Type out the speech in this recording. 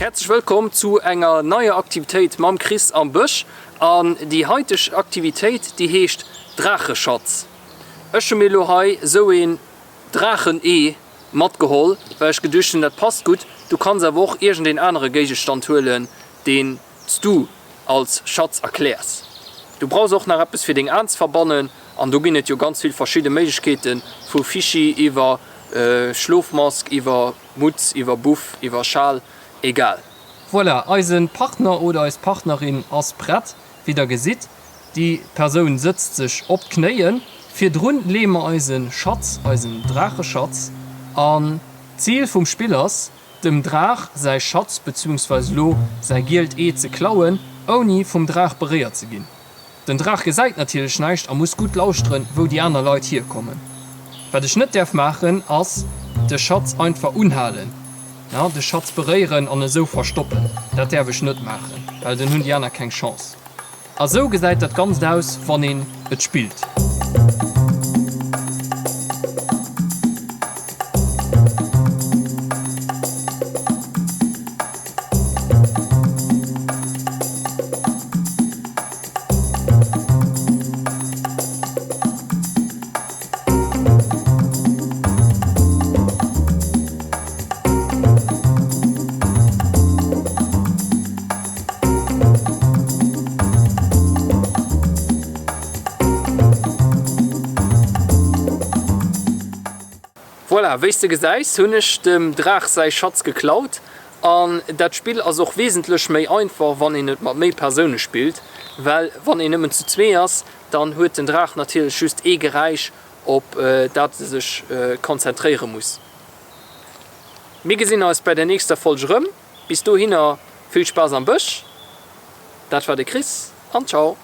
Häerzlech wëllkomm zu enger neier Aktivitéit mam Chris am Bësch. An déi haiteg Aktivitéit déi heescht Draacheschatz. Ech hu mir elo hei esou een Draachen-Ee matgeholl, well ech geduecht hunn dat passt gutt. Du kanns awer och iergend een anere Géigestand huelen deen s du als Schatz erkläers. Du brauchs och nach eppes fir deng Aen ze verbannen an do ginn et jo ganz vill verschidde Méiglechkeeten, vu Fischi iwwer Schlofmask iwwer Mutz iwwer Buff iwwer Schal, egal. Voilà, eise Partner oder eis Partnerin ass prett. Wéi der gesitt, déi Persoun sëtzt sech op d'Knéien. Virdrun leeë mer eise Schatz, eisen Draacheschatz an. D'Zil vum Spill ass, dem Draach säi Schatz bezwungsweis elo säi gielt Ee ze klauen, ouni vum Draach beréiert ze ginn. Den Draach gesäit natierlech näischt a muss gutt lauschteren, wou déi aner Leit hierkommen. Wat ech net däerf maachen, ass de Schatz einfach unhalen, ja, de Schatz beréieren an esou verstoppen. Dat däerf ech net maachen, well dann hunn déi aner keng Chance. A sou gesäit dat Ganzt aus, wann een et spillt. Voilà, wéi s de gesäis hunn ech dem Draach säi Schatz geklaut. An dat Spill ass och wesentlech méi einfach wann een et mat méi Persoune spillt, well wann een nëmmen zu zwee ass, dann huet den Draach natierlech just ee Geräisch op dat e sech konzentréiere muss. Mir gesinn eis bei der nächster Folg erëm. Bis dohinner vill Spaass am Bësch. Dat war de Chris an ciao.